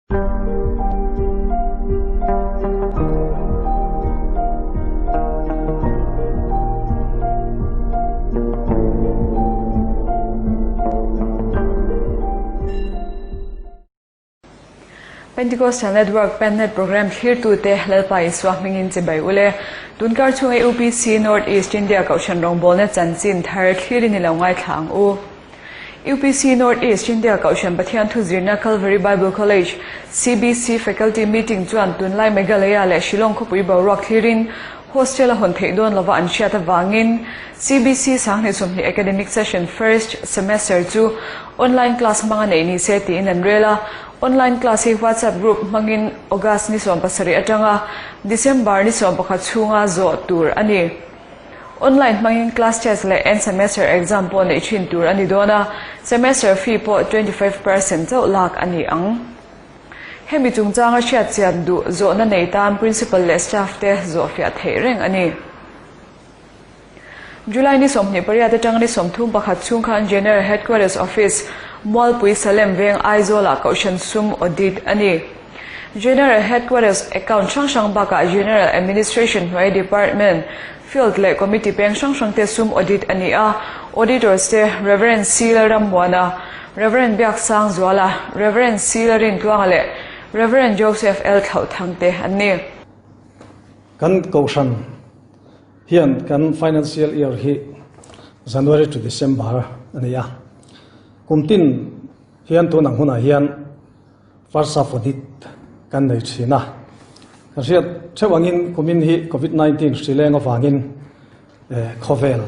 Pentecostal Network Pennet Program thlirtute Lalpa Isua hmingin chibai ule. Tunkar chhunga UPC North East India Kohhran rawngbawlna chanchin thar thlirin i lo ngaithla ang u. UPC North East India Kohhran Pathian thu zirna Calvary Bible College, CBC, Faculty Meeting chuan tunlai Meghalaya leh Shillong khawpui boruak thlirin hostel a hawn theih dawn lova an hriat avangin CBC 2020 Academic Session First Semester chu Online class hmanga neih ni se tiin an rel a. Online class hi WhatsApp group hmangin August ni 17 atanga December ni 11 chhunga zawh tur a ni. Online hmangin class test leh end semester exam pawh neih thin tur a ni dawn a, semester fee pawh 25% chauh lak a ni ang. Hemi chungchanga hriatchian duh zawhna nei tan Principal leh staff te zawhfiah theih reng a ni. July ni 28 atang ni 31 chhung khan General Headquarters Office, Mualpui Salem Veng Aizawlah Kohhran sum audit a ni. General Headquarters account hrang hrang bakah General Administration hnuai Department, Field leh Committee peng hrang hrangte sum audit a ni a, Auditors te Rev. C. Lalrammuana, Rev. Biaksangzuala, Rev. C. Lalrintluanga leh Rev. Joseph L. Thlauhthang te an ni. Kan Kohhran hian kan financial year hi January to December a ni a. Kum tin hian tun ang hunah hian first half audit kan nei thin a. Kan hriat theuh angin kumin hi Covid 19 hri leng avangin khawvel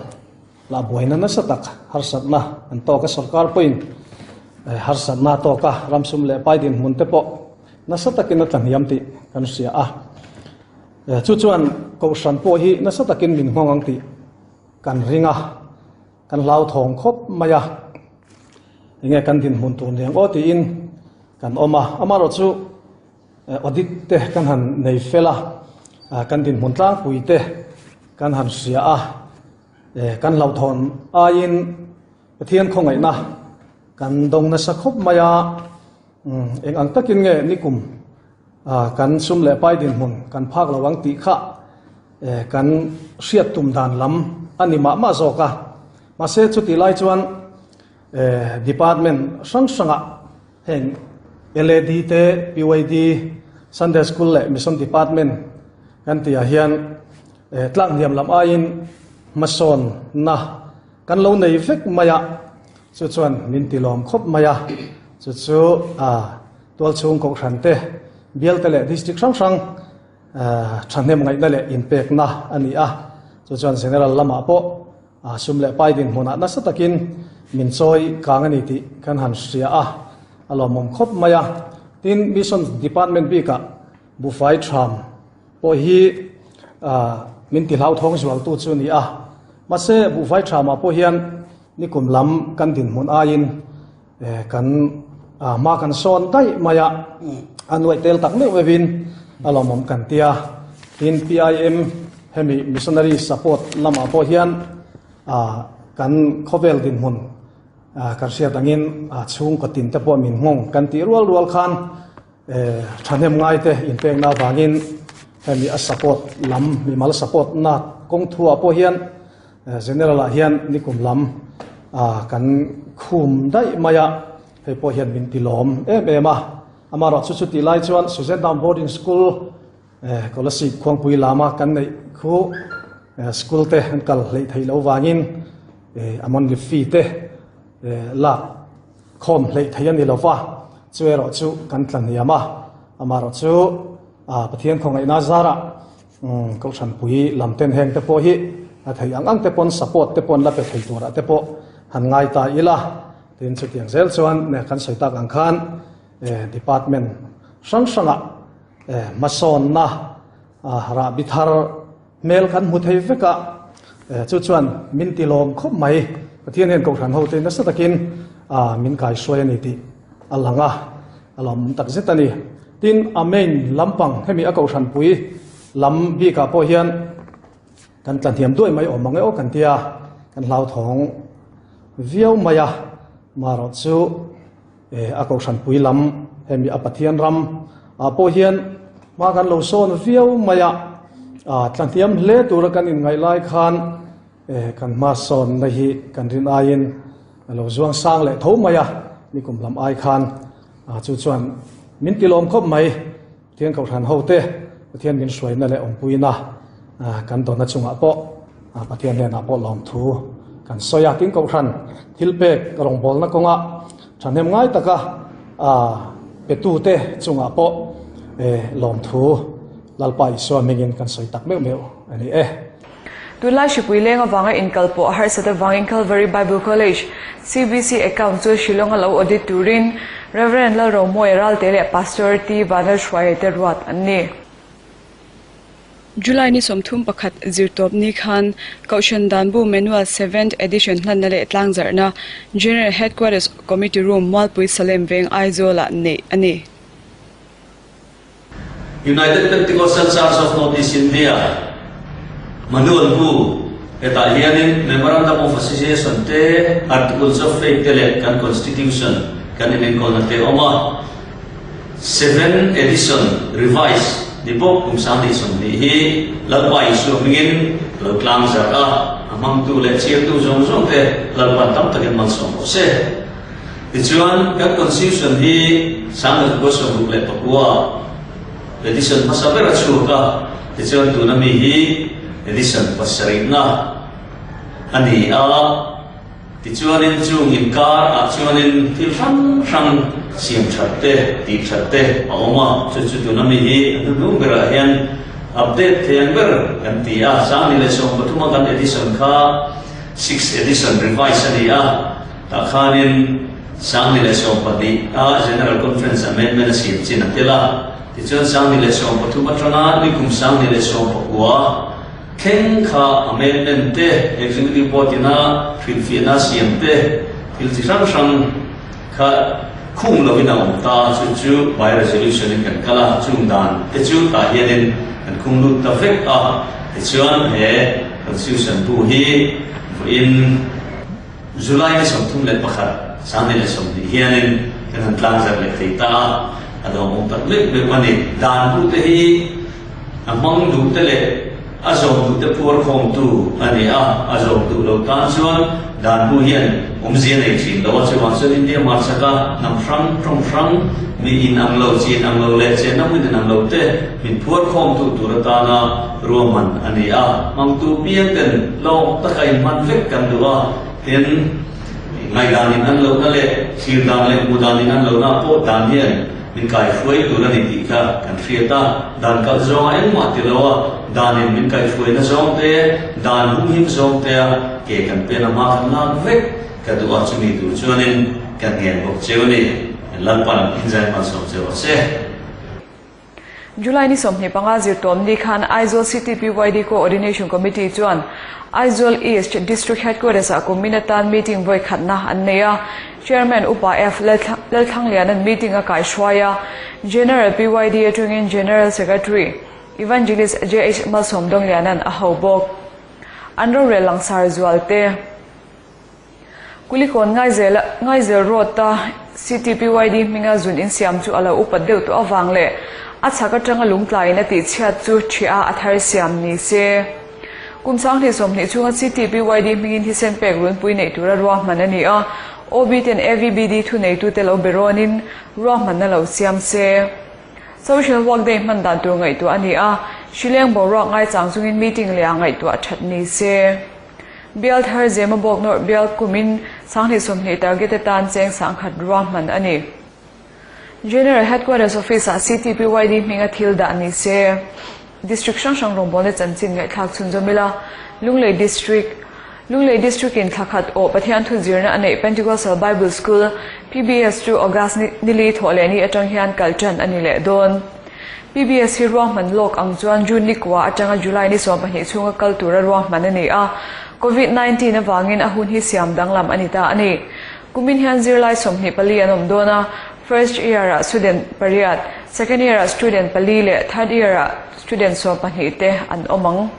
lah buaina nasa tak harsatna an tawk a, sorkar pawhin harsatna a tawk a, ramsum leh pai dinhmun te pawh nasa takin a tlahniam tih kan hria a. Chu chuan Kohhran pawh hi nasa takin min nghawng ang tih kan ring a, kan hlauthawng khawp mai a. Enge kan dinhmun tur ni ang aw tiin kan awm a. Amaherawh chu audit te kan han nei fel a, kan dinhmun tlangpui te kan han hria a, kan hlauhthawn aiin Pathian khawngaihna kan dawng nasa khawp mai a. Eng ang takin nge nikum kan sum leh pai dinhmun kan phak lo ang tih kha kan hriat tum dan lam a ni mah mah zawk a. Mahse chutih lai chuan department hrang hrangah heng LAD te, PYD, Sunday School leh Mission Department kan tihah hian tlak hniam lam aiin hmasawnna Kan lo nei vek mai a, chu chuan min ti lawm khawp mai a, chu chu tualchhung kohhran te, bial te leh district hrang hrang thahnem ngaihna leh inpekna a ni a, chu chuan general lamah pawh sum leh pai dinhmunah nasa takin min chawi kang a ni tih kan han hria a, a lawmawm khawp mai a. Tin, Mission Department bikah Bufai Tham pawh hi min ti hlauthawng zualtu chu a ni a. Mahse, buhfai thamah pawh hian nikum lam kan dinhmun aiin kan hma kan sawn daih mai a, a nuaih tel tak meuh meuhin a lawmawm kan ti a. Tin, PIM hemi missionary support lamah pawh hian kan khawvel dinhmun kan hriat angin chhungkaw tin te pawh min nghawng kan tih rual rual khan Thahnem ngaite inpekna avangin hemi a support lam, mimal support na kawng thuah pawh hian General ah hian nikum lam kan khum daih mai a, hei pawh hian min ti lawm em em a. Amaherawh chu chutih lai chuan Suzendown Boarding School Kolasib Khuangpui lama kan neih khu school te an kal hleih theih loh vangin a monthly fee te lak Khawm hleih thei a ni lo va, chu erawh chu kan tla hniam a, amaherawh chu Pathian khawngaihna zarah Kohhranpui lam ten heng te pawh hi a thei ang ang te pawn support te pawn la pe thei turah te pawh han ngai ta ila, tin chutiang zel chuan kan sawi tak ang khan department hrang hrangah hmasawnna rahbi thar Hmel kan hmu thei vek a, chu chuan min ti lawm khawp mai. Pathian hian Kohhran hote nasa takin min kaihruai a ni tih a lang a, a lawmawm tak zet a ni. Tin, a main lampang hemi a Kohhran pui lam bikah pawh hian kan tla hniam duai mai awm ang e aw kan tia, kan hlauthawng viau mai a, marawh chu a Kohhran pui lam. Hemi a Pathian ram ah pawh hian hma kan lo sawn viau mai a, tlahniam hle tura kan inngaih lai khan kan hma sawnna hi kan rin aiin a lo zuang sang leh tho mai a, nikum lam ai khan chu chuan min tilawm khawp mai. Pathian Kohhran hote Pathian min hruaina leh awmpuina kan dawna chungah pawh Pathian hnenah pawh lawmthu kan sawi a. Tin, Kohhran thilpek rawngbawlna kawnga thahnem ngai taka petute chungah pawh lawmthu Lalpa Isua hmingin kan sawi tak meuh meuh a ni e. Tunlai hripui leng avanga inkal pawh harsat avangin Calvary Bible College, CBC, account chu Shillong a lo audit turin Rev. Lalromuaia Ralte leh Pastor T. Vanlalhruaia te ruat an ni. July ni 31 zirtawp ni khan Kohhran Danbu Manual Seventh Edition hlanna leh tlangzarhna General Headquarters Committee Room Mualpui Salem Veng Aizawlah neih a ni. United Pentecostal Church of North East India, Manual bu, hetah hianin Memorandum of Association te, Articles of Faith te leh kan Constitution kan inenkawlna te a awm a. Seventh Edition Revised ni bawk kum 2020 hi Lalpa Isua hmingin lo tlang zarh a, a hmangtu leh chhiartu zawng zawng te Lalpan tam takin malsawm rawh se. Tichuan, kan Constitution hi 1969 edition hmasa ber a chhuak a, tichuan tuna mi hi edition pasarihna a ni a. Tichuanin chung inkar ah chuanin thil hrang hrang siam that te, tih that te a awm a, chu chu tuna mi hi a hnuhnung berah hian update thei ang ber kan ti a. 2013 a kan edition kha sixth edition revise a ni a. Tah khanin 2012 a General Conference Amendment a siam chin a tel a, tichuan 2013 atanga nikum 2019 thleng kha amendment te, Executive Board ina hrilhfiahna siam te, thil chi hrang hrang kha khung loin a awm ta, chu chu by resolution in kan kal a, chung dan te chu tah hianin kan khung lut ta vek a, tichuan he Constitution bu hi vawiin July ni 31, 2020 hianin kan han tlangzarh leh thei ta a, a lawmawm tak meuh meuh a ni. Dan bu te hi a hmang duh te leh a zawm duh te phuar khawmtu a ni a, a zawm duh lo tan chuan dan bu hian awmzia nei thin lo a, chuvang chuan India hmarchhaka hnam hrang, tawng hrang, mi in ang lo, chin ang lo leh chenna hmun in ang lo te min phuar khawmtu tur atana ruahman a ni a, hmangtu piang ten lawng taka inhman vek kan duh a, tin, ngaihdan in an lohna leh thlir dan leh hmuh dan in an lohna pawh dan hian min kaihruai tur a ni tih kha kan hriat a, dan kalh zawnga engmah ti lo a, danin min kaihruaina zawng te, dan humhim zawng te a ke kan pen a hma kan lak vek ka duh a, chumi tur chuanin ka ngen bawk cheu a ni, Lalpan inzai hmalsawm cheu rawh se. July ni 25 zirtawm ni khan Aizawl City PYD Coordination Committee chuan Aizawl East District Headquarters ah kum min atan meeting vawi khatna an nei a. Chairman Upa F Lalthlangliana'n meeting a kaihruai a. General PYD atangin General Secretary Evangelist JH Malsawmdawngliana'n a ho bawk. An rorel langsar zual te. Kulikawn Ngaizel Road a CTPYD hminga zun insiam chu a lo upat deuh tawh avang leh a chhak atanga lungtlaiin a tihchhiat chu ṭhiah a thar siam ni se. Kum 2020 chhunga CTPYD hmingin thisen pek runpui neih tura ruahman a ni a, OB ten AVBD thuneitute lo be rawnin ruahmanna lo siam se. Social Work Day hman dan tur ngaihtuah a ni a, hrileng boruak ngaichang chungin meeting leh ah ngaihtuah ṭhat ni se. Bial thar Zema bawk nawrh bial kumin 2020 target atan cheng 10,000 ruahman a ni. General Headquarters Office-ah CTPYD hminga thil dah ni se. District hrang hrang rawngbawlna chanchin ngaihthlak chhunzawm ila, Lunglei District Lunglei District-in thla khat awh Pathian thu zirna a neih Pentecostal Bible School, PBS, chu August ni li thawh leh ni atang hian kal tan a ni leh dawn. PBS hi ruahman lawk ang chuan June ni kua atanga July ni 12 chhunga kal tura ruahman a ni a, Covid 19 avangin a hun hi siam danglam a ni ta a ni. Kumin hian zirlai 24 an awm dawn a, first year-ah student pariat, second year-ah student pali leh third year-ah student 12 te an awm ang.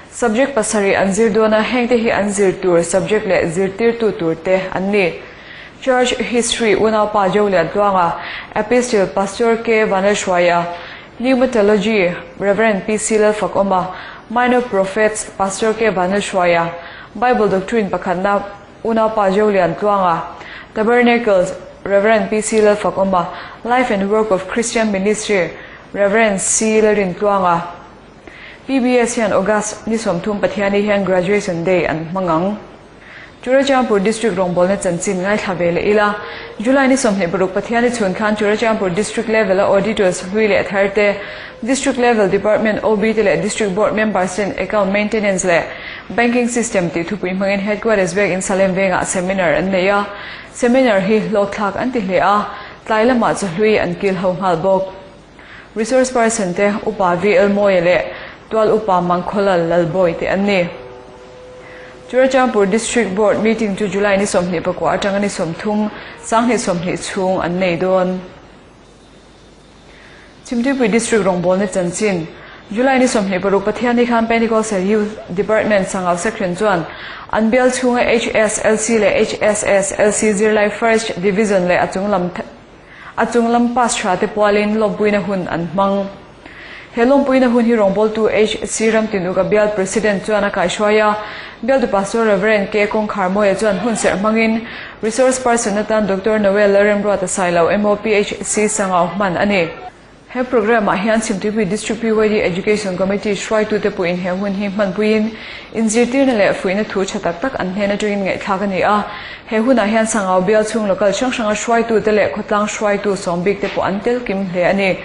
Subject pasarih an zir dawn a, hengte hi an zir tur subject leh zirtirtu tur te an ni. Church History Unaupa Jolian Tluanga, Epistle Pastor K Vanlalhruaia, Pneumatology Rev. PC Lalfakawma, Minor Prophets Pastor K Vanlalhruaia, Bible Doctrine pakhatna Unaupa Jolian Tluanga, Tabernacles Rev. PC Lalfakawma, Life and Work of Christian Ministry Rev. C Lalrintluanga. PBS hian August ni 30 Pathiani hian Graduation Day an hmang ang. Churachandpur District rawngbawlna chanchin ngaithla ve leh ila, July ni 26 Pathiani chhun khan Churachandpur District level a Auditors hlui leh thar te, District level Department OB te leh District Board members ten Account Maintenance leh Banking System tih thupui hmangin Headquarters Biakin Salem vengah seminar an nei a. Seminar hi hlawkthlak an ti hle a, tlai lamah chaw hlui an kil ho nghal bawk. Resource person te Upa VL Mawia leh Tual Upa Mangkhawlal Lalbawi te an ni. Churachandpur District Board meeting chu July ni 24 atanga ni 30, 2020 chhung an nei dawn. Chhimtuipui District rawngbawlna chanchin, July ni 26 Pathianni khan Pentecostal Youth Department Sangau Section chuan an bial chhunga HSLC leh HSSLC zirlai First Division leh a chunglam A chung lam pass tha te pualin lawmpuina hun an hmang. He lawmpuina hun hi rawngbawltu HC Ramtinuka bial President chuan a kaihruai a, bialtu Pastor Rev. K. Kawngkharmawia chuan hun serh hmangin Resource Person atan Doctor Noel Lalremruata Sailo MOPHC Sangau hman a ni. He programme ah hian Chhimtuipui District PYD Education Committee hruaitute pawhin he hun hi hmanpuiin inzirtirna leh fuihna thu tha tak tak an hnen atangin ngaihthlak a ni a. He hunah hian Sangau bial chhung local hrang hranga hruaitute leh khawtlang hruaitu sawm bik te pawh an tel kim hle a ni.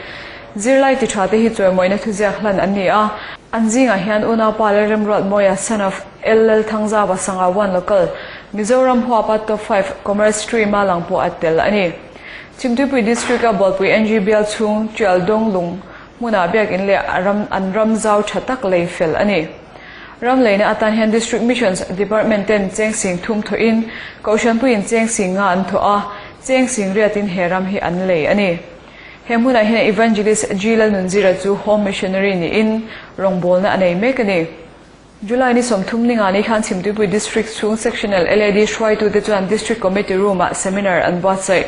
Zirlai ti tha te hi chawimawina thuziak hlan an ni a. An zingah hian unaupa Lalremruatmawia son of LL Thangzava Sangau One Local, Mizoram huapa Top 5 Commerce Stream a lang pawh a tel a ni. Chhimtuipui District a Bualpui NG bial chhung Tial Dawng lung hmunah biakin leh a ram an ram zau tha tak lei fel a ni. Ram leina atan hian District Missions Department ten cheng sing thum thawhin Kohhranpuiin cheng sing nga an thawh a, cheng sing riatin he ram hi an lei a ni. He hmunah hian Evangelist G Lalnunzira chu Home Missionary niin rawngbawlna a nei mek a ni. July ni 30 ni nga ni khan Chhimtuipui District chhung Sectional LAD hruaitute chuan District Committee Room-ah seminar an buatsaih.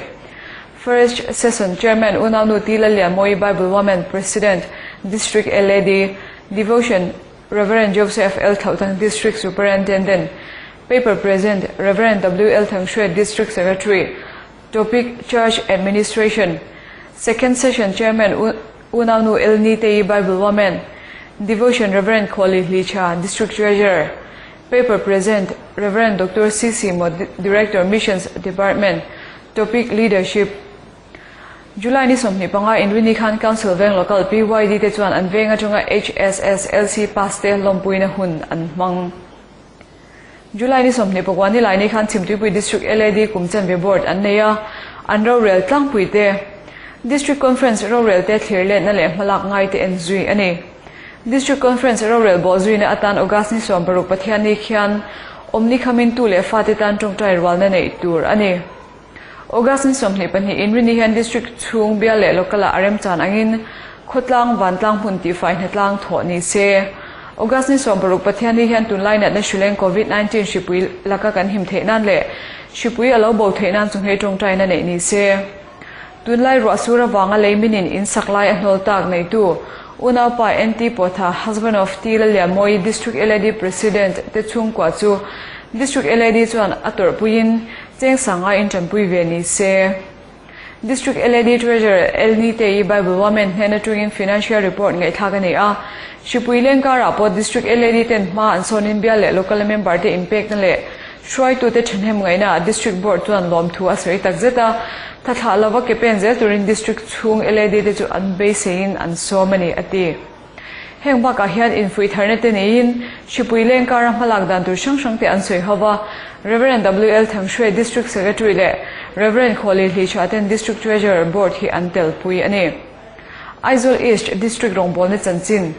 First Session Chairman Unaunu T Lallianmawi Bible Women President, District LAD, Devotion, Rev. Joseph L Thlauhtang District Superintendent, Paper Present, Rev. W L Thangshwe District Secretary, Topic, Church Administration, Second Session Chairman Unaunu L Nitei Bible Women, Devotion Rev. Khawli Hlicha District Treasurer, Paper Present, Rev. Doctor C C Mo Director Missions Department, Topic, Leadership. July ni 25 inrini khan Council Veng Local PYD te chuan an veng atanga HSSLC pass te lawmpuina hun an hmang. July ni 24 ni lai ni khan Chhimtuipui District LAD kum chanve Board an nei a, an rorel tlangpui te, District Conference rorel te thlir letna leh hmalak ngai te en zui a ni. District Conference rorel bawh zuina atan August ni 60 Pathianni khian awmni khamin tu leh fate tan tawngtai rualna neih tur a ni. August ni 22 inrini hian District chhung bial leh local ah a remchan angin khawtlang vantlang hmun tihfai hnatlang thawh ni se. August ni 60 Pathianni hian tunlai natna hrileng Covid 19 hripui laka kan him theih nan leh hripui a lo bo theih nan chunghei tawngtaina neih ni se. Tunlai ruah sur avanga lei minin in sak lai a hnawl tak neitu unaupa NT Pawtha, husband of T Lallianmawi, District LAD President te chhungkua chu District LAD chuan a tawrhpuiin cheng sanga intanpui ve ni se. District LAD Treasurer L Nitei Bible Women hnen atangin Financial Report ngaihthlak a ni a. Hripui leng karah pawh District LAD ten hma an sawnin bial leh local member te inpekna leh Hruaitute thahnem ngaihnaah District Board chuan lawmthu a sawi tak zet a, thathlah lova ke pen zel turin District chhung LAD te chu an beiseiin an sawm a ni, a ti. Heng bakah hian infuih tharna te neiin hripui leng kara hmalak dan tur hrang hrang te an sawi ho va, Rev. WL Thangshwe District Secretary leh Rev. Khawli Hlichha ten District Treasurer Board hi an telpui a ni. Aizawl East District rawngbawlna chanchin.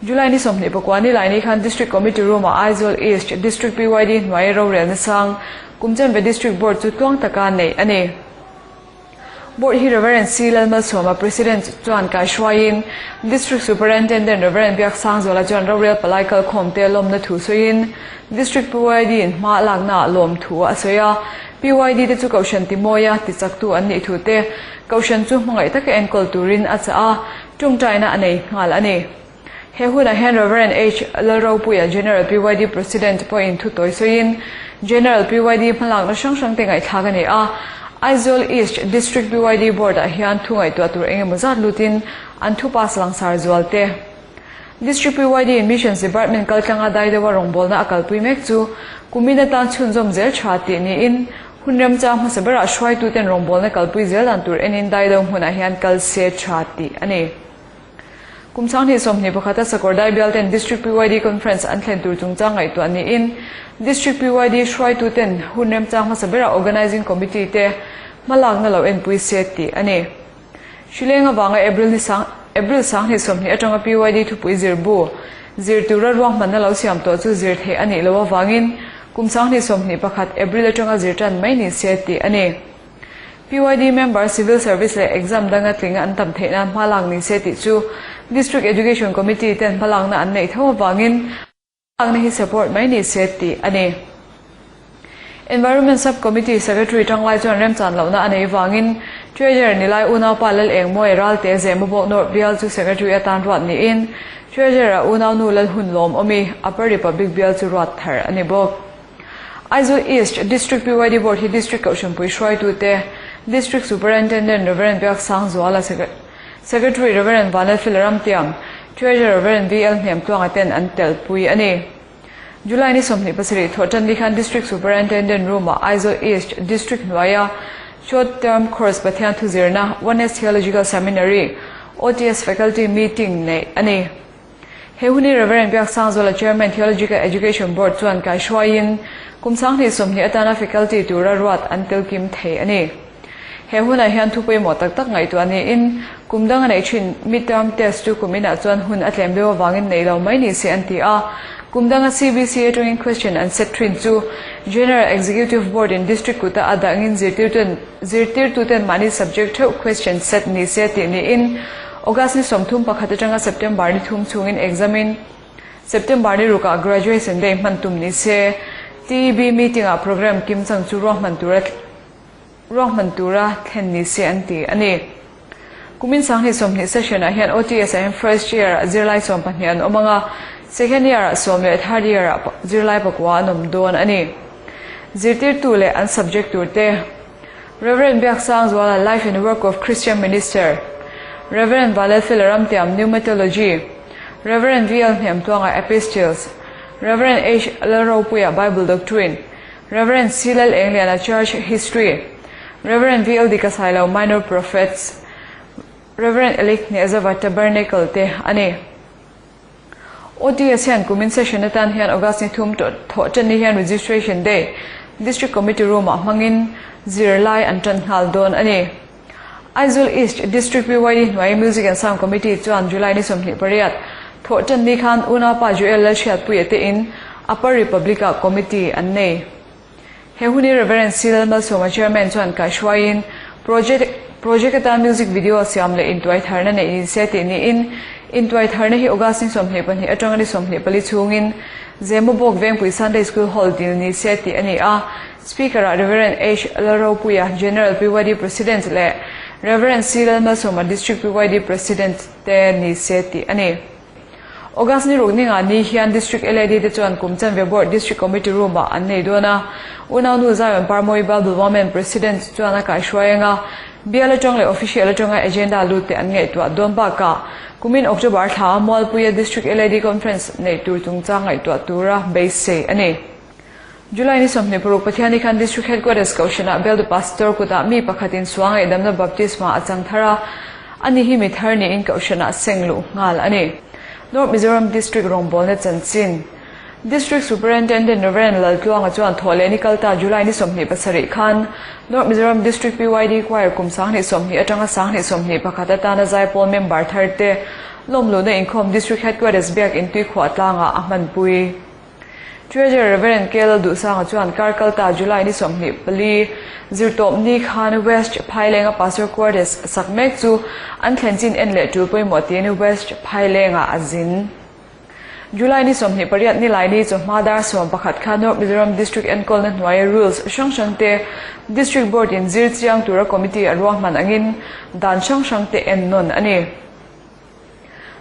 July ni 24 ni lai ni khan District Committee Room ah Aizawl East District PYD hnuai rorelna sang Kumchanve District Board chu tluang taka neih a ni. Board hi Rev. C Lalmalsawma President chuan kaihruaiin District Superintendent Rev. Biaksangzuala chuan rorel palai kalkhawm te lawmna thu sawiin District PYD in hma lakna ah lawm thu a sawi a. PYD te chu Kohhran Timoia tichaktu an nih thu te, Kohhran chu hmangaih taka enkawl turin a chah a, tawngtaina a nei nghal a ni. He hunah hian Rev. H. Lalropuia, General PYD President pawhin thu tawi sawiin, General PYD hmalakna hrang hrang te ngaihthlak a ni a, Aizawl East District PYD Board ah hian thu ngaihtuah tur engemaw zat lutin an thu pass langsar zual te. District PYD in Missions Department kaltlanga dai deuha rawngbawlna a kalpui mek chu kumin atan chhunzawm zel tha tih niin hun remchang hmasa berah hruaituten rawngbawlna kalpui zel dan tur enin dai deuh hmunah hian kal se tha tih a ni. Kum 20 21 a Sakawrdai bialten District PYD Conference an thlen tur chungchang ngaihtuah niin District PYD hruaituten hun remchang hmasa berah Organising Committee te hmalakna lo enpui se tih a ni. Hrileng avanga April ni sang April 20 atanga PYD thupui zirbu zir tura ruahmanna lo siam tawh chu zir theih a nih loh avangin kum 2021 April atanga zir tan mai ni se tih a ni. PYD member civil service leh exam danga tling an tam theih nan hma lak ni se tih chu District Education Committee ten hma lakna an neih tho avangin hma lakna hi support mai ni se tih a ni. Environment Sub Committee Secretary tanglai chuan remchan lohna a nei vangin Treasurer Nilai unaupa Lal Engmawia Ralte Zemabawk North bial chu Secretary atan ruat niin Treasurer-a unaunu Lal Hun Lawmawmi Upper Republic bial chu ruat thar a ni bawk. Aizawl East District PYD Board hi District Kohhranpui hruaitute District Superintendent Rev. Biaksangzuala, Secretary Rev. Vanlalfela Ramtiam, Treasurer Rev. VL Hnemtluanga ten an telpui a ni. July ni 27 thawhtan ni khan District Superintendent Room-ah Aizawl East District hnuaia Short Term Course Pathian thuzirna Oneness Theological Seminary, OTS Faculty Meeting neih a ni. He hun hi Rev. Biaksangzuala Chairman Theological Education Board chuan kaihruaiin kum 20 atana faculty tura ruat an tel kim thei a ni. He hunah hian thu pawimawh tak tak ngaihtuah niin kum dang a neih thin mid-term test chu kum inah chuan hun a tlem deuh avangin nei lo mai ni se an ti a. Kum danga CBC atangin question an set thin chu General Executive Board in District kuta a dangin zirtirtuten Zirtirtuten mahni subject theuh question set ni se tih niin August ni 31 atanga September ni thum chungin exam in September ni rukah graduation day hman tum ni se TEB meeting ah program kim chang chu ruahman tura ruahman tura thlen ni se an ti a ni. Kumin 2020 session ah hian OTS ah hian first year ah zirlai 12 an awm anga second year ah 10 leh third year ah zirlai pakua an awm dawn a ni. Zirtirtu leh an subject tur te Rev. Biaksangzuala Life and Work of Christian Minister, Rev. Valalfela Ramtiam Pneumatology, Rev. VL Hnemtuanga Epistles, Rev. H. Lalropuia Bible Doctrine, Rev. C. Lal Engliana Church History, Rev. VL Dikasailo Minor Prophets, Rev. Elik Hnehzava Tabernacle te a ni. OTS hian kumin session atan hian August ni thum thawh tan ni hian Registration Day District Committee Room ah hmangin zirlai an tan nghal dawn a ni. Aizawl East District PYD hnuai Music and Sound Committee chuan July ni 28 thawh tan ni khan unaupa Joel Lalhriatpuia te in Upper Republic ah committee an nei. He hun hi Rev. C. Lalmalsawma Chairman chuan kaihruaiin project project atan music video siam leh intuai tharna neih ni se tih niin intuai tharna hi August ni 22 atanga ni 24 chhungin Zemabawk Vengpui Sunday School Hall dil ni se tih a ni a. Speaker ah Rev. H. Lalropuia General PYD President leh Rev. C. Lalmalsawma District PYD President te ni se tih a ni. August ni ruk ninga ni hian District LAD te chuan kum chanve Board District Committee Room ah an nei dawn a. Unaunu Zion Parmawi Bible Women President chuan a kaihruai anga bial atang leh official atanga agenda lut te an ngaihtuah dawn bakah kumin October thla Mualpuia District LAD Conference neih tur chungchang ngaihtuah tura beisei a ni. July ni 26 Pathiani khan District Headquarters Kohhranah Bialtu Pastor kutah mi pakhatin suang ngaihdamna baptisma a chang thar a, ani hi mi thar niin Kohhranah seng luh nghal a ni. North Mizoram District rawngbawlna chanchin District Superintendent Rev. Laltluanga chuan thawh leh ni kalta July ni 27 khan North Mizoram District PYD Choir kum 2020 atanga 2021 atana zaipawl member thar te lawmluhna inkhawm District Headquarters biak intuikhuah tlangah a hmanpui. Treasurer Rev. KL Duhsanga chuan kar kalta July ni 24 zirtawp ni khan West Phailenga Pastor Quarters sak mek chu an thlen chin en leh tul pawimawh tiin West Phailenga a zin. July ni 28 Nilaini chawhma dar 11 khan North Mizoram District enkawlna hnuaia rules hrang hrang te District Board in zir chiang tura committee a ruahman angin dan hrang hrang te ennawn a ni.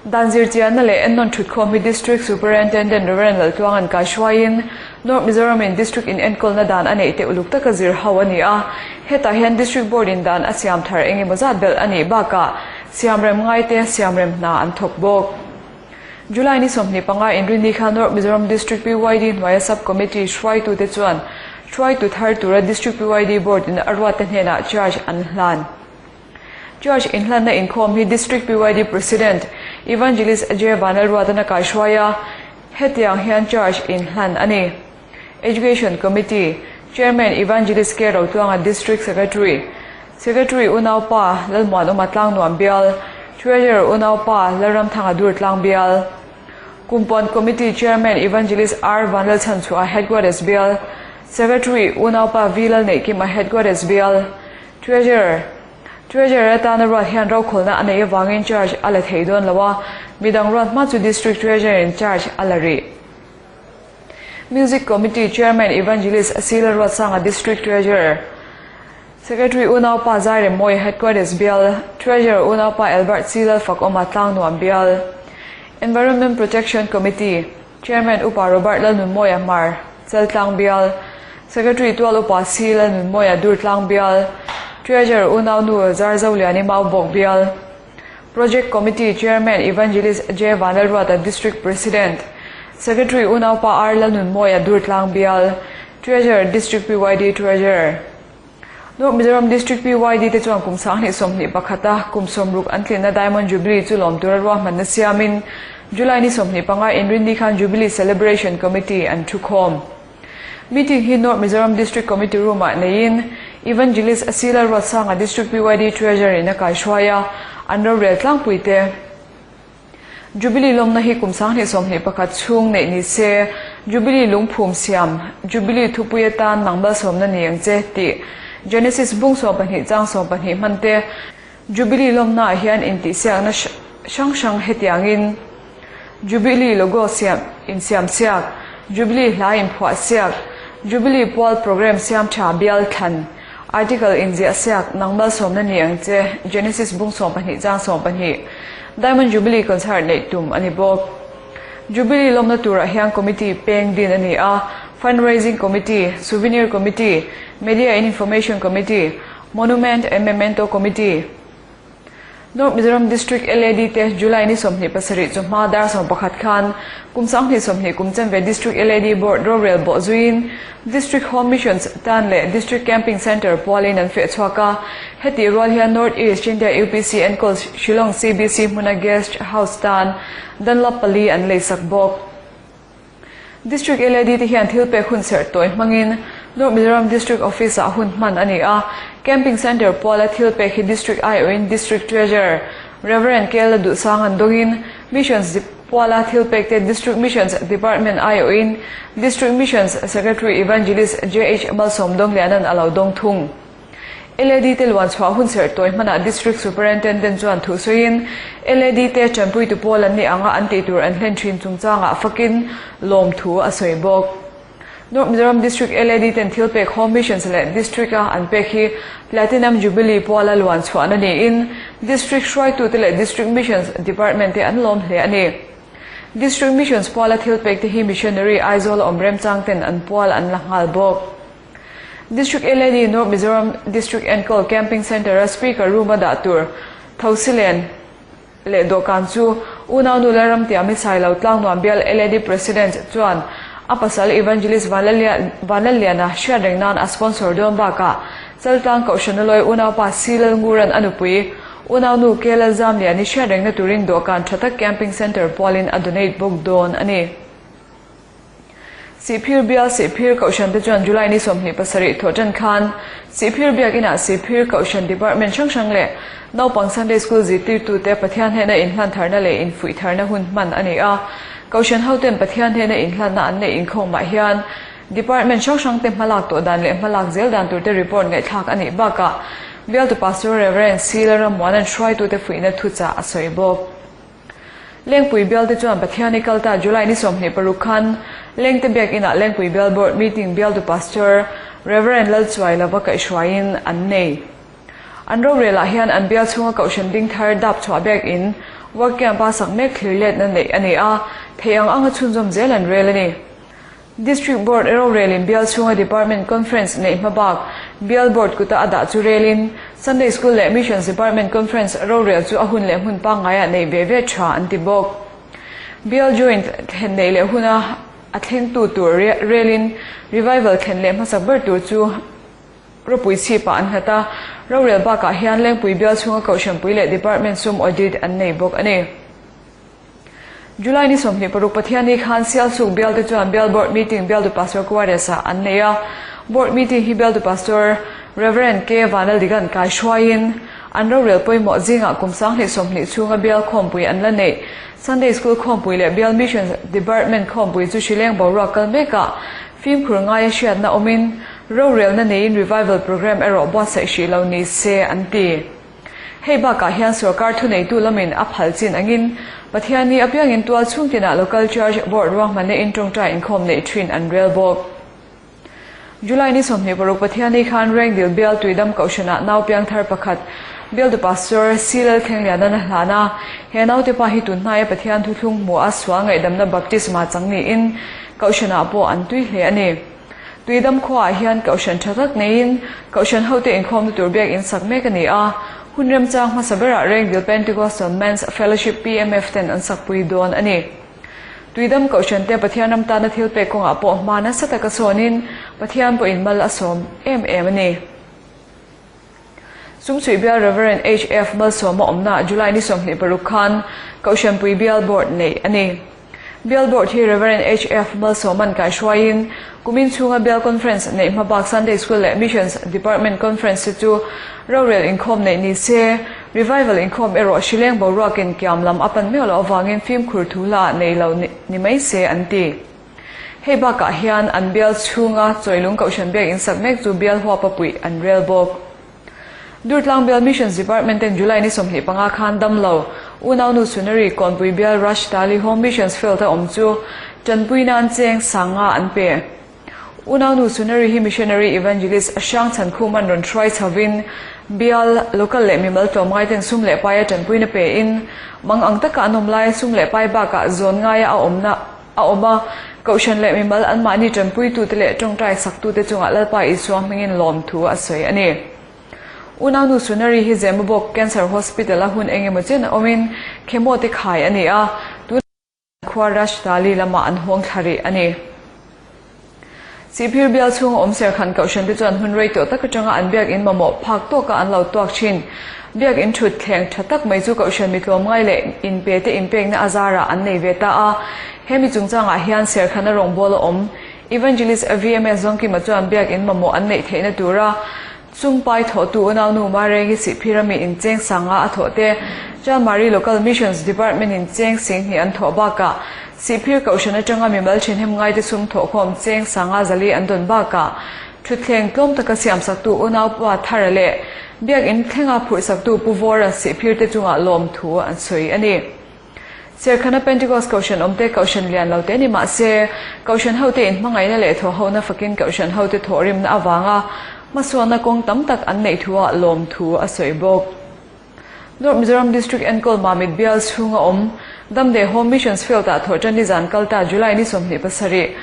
Dan zir chianna leh ennawn thutkhawm hi District Superintendent Rev. Laltluanga'n kaihruaiin North Mizoram in District in enkawlna dan a neih te uluk taka zir ho a ni a. Hetah hian District Board in dan a siam thar eng emaw zat belh a nih bakah siamrem ngaite siamrem hna an thawk bawk. July ni 25 inrinni khan North Mizoram District PYD hnuaia Sub Committee hruaitute chuan hruaitu thar tura District PYD Board in a ruatte hnenah charge an hlan. Charge inhlanna inkhawm hi District PYD President Evangelist J Vanlalruatan a kaihruai a, hetiang hian charge inhlan a ni. Education Committee, Chairman Evangelist K Rotluanga District Secretary, Secretary Unaupa Lalmuanawma Tlangnuam Bial, Treasurer Unaupa Lalramthanga Durtlang Bial, Kumpuan Committee Chairman Evangelist R Vanlalchhanchhuah Headquarters Bial, Secretary Unaupa V Lalneihkima Headquarters Bial, Treasurer Treasurer atana ruat hian rokhawlna a neih avangin charge a la thei dawn lo a, midang ruat hma chu District Treasurer in charge a la rih. Music Committee Chairman Evangelist Sila Ruatsanga District Treasurer, Secretary Unaupa Zairemmawi Headquarters Bial, Treasurer Unaupa Albert Silal Fakawma Tlangnuam Bial, Environment Protection Committee Chairman Upa Robert Lalnunmawia Hmar, Chaltlang Bial, Secretary Tual Upa C Lalnunmawia Durtlang Bial, Treasurer Unaunu Zarzoliani Maubawk Bial, Project Committee Chairman Evangelist J Vanlalruata District President, Secretary Unaupa R Lalnunmawia Durtlang Bial, Treasurer District PYD Treasurer. North Mizoram District PYD te chuan kum 2021 a kum 60 an tlinna Diamond Jubilee chu lawm tura ruahmanna siamin July ni 25 inrinni khan Jubilee Celebration Committee an thukhawm. Meeting hi North Mizoram District Committee Room-ah neiin Evangelist Sila Ruatsanga District PYD Treasurer in a kaihruai a, an rorel tlangpui te. Jubilee lawmna hi kum 2021 chhung neih ni se, Jubilee lungphum siam, Jubilee thupui atan nang malsawmna ni ang che tih Genesis bung 12 chang 12 hman te, Jubilee lawmnaah hian intihsiakna hrang hrang hetiangin Jubilee logo siam insiam siak, Jubilee hla inphuah siak, Jubilee pual programme siam tha bial thlan, article inziah siak nang malsawmna ni ang che Genesis bung 12 chang 12, Diamond Jubilee concert neih tum a ni bawk. Jubilee lawmna turah hian committee peng din a ni a, Fundraising Committee, Souvenir Committee, Media and Information Committee, Monument and Memento Committee, North Mizoram District LAD te July ni 27 chawhma dar 11 khan kum 2020 kum chanve District LAD Board rorel bawh zuiin District Home Missions tan leh District Camping Centre pualin an feh chhuak a. Heti rual hian North East India UPC enkawl Shillong CBC hmuna Guest House tan Dunlop pali an leisak bawk. District LAD te hian thil pek hun serh tawi hmangin North Mizoram District Office ah hun hman a ni a. Camping Centre puala thil pek hi District aiawhin District Treasurer Rev. KL Duhsang an dawngin Missions puala thil pek te District Missions Department aiawhin District Missions Secretary Evangelist JH Malsawm Dawnglianan a lo dawng thung. LAD te luan chhuah hun serh tawi hmanah District Superintendent chuan thu sawiin LAD te tanpuitu pawl an nih anga an tih tur an hlen thin chungchangah fakin lawm thu a sawi bawk. North Mizoram District LAD ten thil pek Home Missions leh District a an pek hi Platinum Jubilee puala luan chhuahna niin District hruaitute leh District Missions Department te an lawm hle a ni. District Missions puala thil pek te hi Missionary Aizawl a awm remchang ten an pual an la nghal bawk. District LAD North Mizoram District Enkawl Camping Centre a Speaker room a dah tur Thosilen leh dawhkan chu unau nu Lalramtiami Sailo Tlangnuam bial LAD President chuan a pasal Evangelist Vanlalliana hriat reng nan a sponsor dawn bakah Chaltlang Kohhranalawi unaupa C Lalnguran a nupui unau nu K Lalzamliani hriat rengna turin dawhkan tha tak Camping Centre pualin a donate bawk dawn a ni. Sihphir bial Sihphir Kohhran te chuan July ni 27 thawh tan khan Sihphir biakinah Sihphir Kohhran Department hrang hrang leh naupang Sunday School zirtirtute Pathian hnena inhlan tharna leh infuih tharna hun hman a ni a. Kohhran hoten Pathian hnena inhlanna an neih inkhawmah hian Department hrang hrang te hmalak tawh dan leh hmalak zel dan turte report ngaihthlak a nih bakah bialtu Pastor Rev. C. Lalrammuana'n hruaitute fuihna thuchah a sawi bawk. Lengpui bialte chuan Pathiani kalta July ni 26 khan Lengte Biakinah Lengpui Bial Board Meeting bialtu Pastor Rev. Lalchuailova kaihhruaiin an nei. An rorelah hian an bial chhunga kohhran ding thar dap chhuah biakin work camp a sak mek thlir letna neih a ni a, theih ang anga chhunzawm zel an rel a ni. District Board rorelin bial chhunga Department Conference neih hma bak bial Board kuta a dah chu relin Sunday School leh Missions Department Conference rorel chu a hun leh hmun pangngaiah neih ve ve tha an ti bawk. Bial Joint thlen neih leh huna a thlengtu tur relin Revival thlen leh hmasak ber tur chu Ropui chhipah an nghat a, rorel bakah hian Lengpui bial chhunga Kohhranpui leh Department sum audit an nei bawk a ni. July ni 26 Pathianni khan Sialsuk bialte chuan Bial Board Meeting bialtu Pastor Quarters-ah an nei a. Board Meeting hi bialtu Pastor Rev. K. Vanlaldigan kaihruaiin an rorel pawimawh zingah kum 2020 chhunga bial khawmpui an la neih Sunday School khawmpui leh Bial Missions Department khawmpui chu hrileng boruak kal mekah fimkhur ngaia hriatna awmin rorelna neiin Revival Programme erawh buatsaih hrih lo ni se an ti. Hei bakah hian sorkar thuneitu lamin a phal chin angin Pathianni apiangin tual chhung tinah Local Church Board ruahmanna in tawngtai inkhawm neih thin an rel bawk. July ni 26 Pathianni khan Rengdil bial Tuidam Kohhranah nau piangthar pakhat Bialtu Pastor C Lalthlenglianan a hlan a, he naute pa hi tunhnaia Pathian thuthlung hmuh a sual ngaihdamna baptisma chang niin Kohhranah pawh an tui hle a ni. Tuidam khuaah hian Kohhran tha tak neiin Kohhran hote inkhawmna tur biak in sak mek a ni a, hun remchang hmasa berah Rengdil Pentecostal Men's Fellowship, PMF, ten an sakpui dawn a ni. Tuidam Kohhran te Pathian ram tana thil pek kawngah pawh hma nasa taka sawnin Pathian pawhin mal a sawm em em a ni. Sumchhuih bial Rev. HF Malsawma awmna July ni 26 khan Kohhranpui Bial Board neih a ni. Bial Board hi Rev. HF Malsawman kaihruaiin kumin chhunga Bial Conference neih hma bak Sunday School leh Missions Department Conference te chu rorel inkhawm neih ni se, Revival inkhawm erawh hrileng boruakin kiam lam a pan meuh loh avangin fimkhur thu hla nei lo ni mai se an ti. Hei bakah hian an bial chhunga Chawilung Kohhran biak in sak mek chu bial huapa puih an rel bawk. Durtlang Bial Missions Department ten July ni 25 khan damlo unaunu Sunari Kawnpui Bial Rashtali Home Missions Field a awm chu tanpui nan cheng sanga an pe. Unaunu Sunari hi Missionary Evangelist Hrang Chhankhuman rawn hruai chhovin bial, local leh mimal tlawmngai ten sum leh paia tanpuina pe in mang ang taka an awm laia sum leh pai bakah zawn ngaia a awmna a awm a, Kohhran leh mimal anmahni tanpuitute leh tawngtai saktute chungah Lalpa Isua hmingin lawmthu a sawi a ni. Unaunu Sunari hi Zemabawk Cancer Hospital a hun engemaw chen a awmin chemo te khai a ni a, tunah khua Rashtali lamah an hawng thla rih a ni. Sihphir bial chhunga awm Serkhan Kohhran te chuan hun rei tawh tak atanga an biakin mamawh phak tawka an lo tuak thin. Biakin thut thleng tha tak mai chu Kohhran mi tlawmngai leh inpe te inpekna a zarah an nei ve ta a. He mi chungchangah hian Serkhana rawngbawla awm Evangelist VMS Zawngkima chuan biakin mamawh an neih theihna tura Chungpai thawhtu unaunu Marengi Sihphir ami incheng sanga a thawh te, Chanmari Local Missions Department in cheng singhnih an thawh bakah Sihphir Kohhran atanga mimal thenhem ngaite sum thawhkhawm cheng sanga zali an dawn bakah thutthleng tlawm taka siamsaktu unaupa Thara leh Biakin thlenga phurhsaktu Pu Vawra Sihphir te chungah lawmthu an sawi a ni. Serkhana Pentecost Kohhran awmte Kohhran lian lo te ni mah se, Kohhran hote inhmangaihna leh thawhhona fakin Kohhran hote thawhrimna avanga hmasuanna kawng tam tak an neih thuah lawmthu a sawi bawk. North Mizoram District enkawl Mamit bial chhunga awm Damdei Home Missions Field-ah thawhṭan nizan kalta July ni 27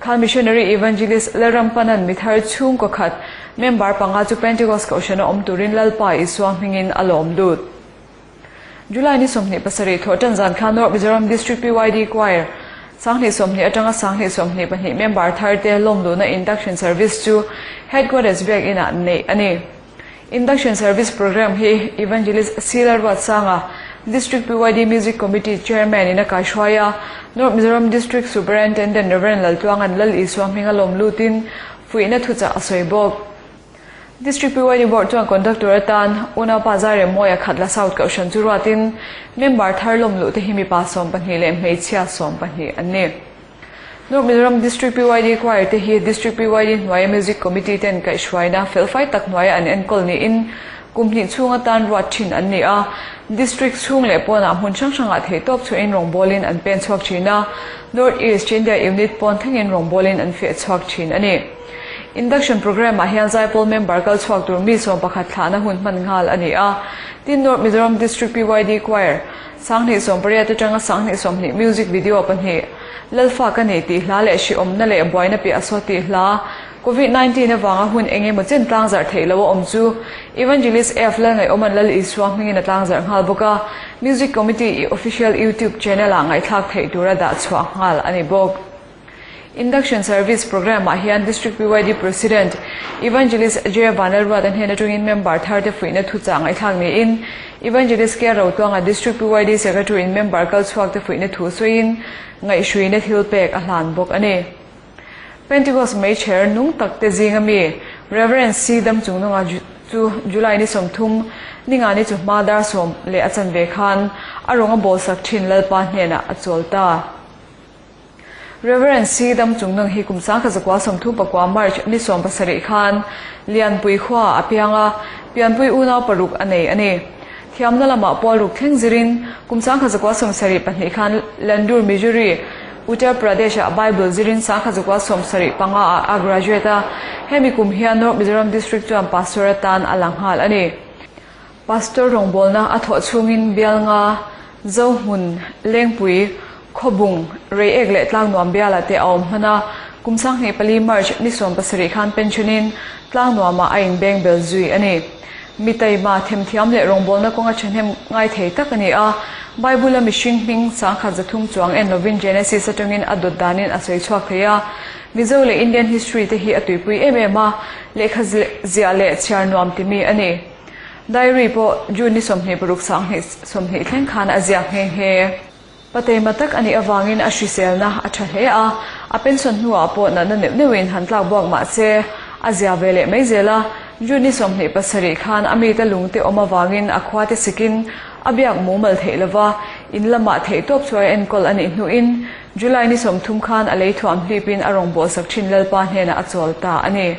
khan Missionary Evangelist Lalrampanan mithar chhungkaw khat member panga chu Pentecost Kohhrana awm turin Lalpa Isua hmingin a lawm lut. July ni 27 thawhṭan zan khan North Mizoram District PYD Choir 2020 atanga 2022 member thar te lawmluhna induction service chu Headquarters biakinah neih a ni. Induction service programme hi Evangelist Sila Ruatsanga, District PYD Music Committee Chairman in a kaihruai a, North Mizoram District Superintendent Rev Laltluanga'n Lal Isua hminga lawm lutin fuihna thuchah a sawi bawk. District PYD Board chuan Conductor atan Unaupa Zairemmawia Khatla South Kohhran chu ruatin member thar lawm luh te hi mipa 12 leh hmeichhia 12 an ni. North Mizoram District PYD Choir te hi District PYD hnuaia Music Committee ten kaihhruaina felfai tak hnuaia an enkawl niin. Kum hnih chhung atan ruat thin an ni a, District chhung leh pawnah hmun hrang hrangah theihtawp chhuahin rawngbawlin an pen chhuak thin a, North East India Unit pawn thlengin rawngbawlin an feh chhuak thin a ni. Induction Programme ah hian Zaipawl member kal chhuak tur mi 11 thlahna hun hman nghal a ni a, tin North Mizoram District PYD Choir, 2018 atanga 2020 music video pahnih, Lalfa ka ni tih hla leh hrehawmna leh buaina piah a saw tih hla, Covid 19 avanga hun eng emaw chen tlangzarh theih lo a awm chu Evangelist F Lalngaihawma'n Lal Isua hmingin a tlangzarh nghal bawk a, Music Committee i official YouTube channel ah ngaihthlak theih tura dah chhuah nghal a ni bawk. Induction Service Programme ah hian District PYD President Evangelist J Vanlalruata hnen atangin member thar te fuihna thuchah ngaihthlak niin Evangelist K Rotuanga District PYD Secretary in member kal chhuak te fuihna thu sawiin ngaihhruina thil pek a hlan bawk a ni. Pentecost meichher nung tak te zinga mi Rev. C. Damchungnunga chu July ni 30, ninga ni chu hma dar sawm leh a chanve khan a rawng a bawlsak thin Lalpa hnenah a chawl ta. Rev. C. Damchungnung hi kum 1939 March ni 17 khan Lianpui khua a piang a, pianpui unau paruk a nei a ni. Thiamna lamah pawl ruk thleng zirin kum 1972 khan Landur, Missouri, Uttar Pradesh-ah Bible zirin 1975 ah a graduate a, hemi kum hian North Mizoram District chuan Pastor atan a la nghal a ni. Pastor rawngbawlna a thawh chhungin Bialnga, Zohmun, Lengpui, Khawbung, Reiek leh Tlangnuam bialah te a awm hman a, kum 24 March ni 17 khan pension-in Tlangnuamah a inbeng bel zui a ni. Mi taima, themthiam leh rawngbawlna kawnga thahnem ngai thei tak a ni a. Bible-a mihring hming 1300 chuang en lovin Genesis atangin a dawt danin a sawi chhuak thei a. Mizo leh Indian history te hi a tuipui em em a, lehkha ziah leh chhiar nuam ti mi a ni. Diary pawh June ni 26 2020 thleng khan a ziak nghe nghe. Pateima tak a nih avangin a hriselna a tha hle a, a pension hnuah pawh natna neuh neuhin han tlak buak mah se, a zia ve leh mai zel a. June ni 27 khan a mite lungte awm avangin a khuate sikin a biak mumal theih lova, in lamah theihtawp chuai enkawl a nih hnuin July ni 30 khan a lei thuam hlipin a rawn bawlsak thin Lalpa hnenah a chawl ta a ni.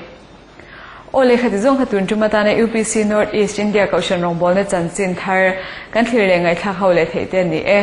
Aw lehkha ti zawng kha tun tum atana UPC North East India Kohhran rawngbawlna chanchin thar kan thlir leh ngaihthlak ho leh theih te a ni e.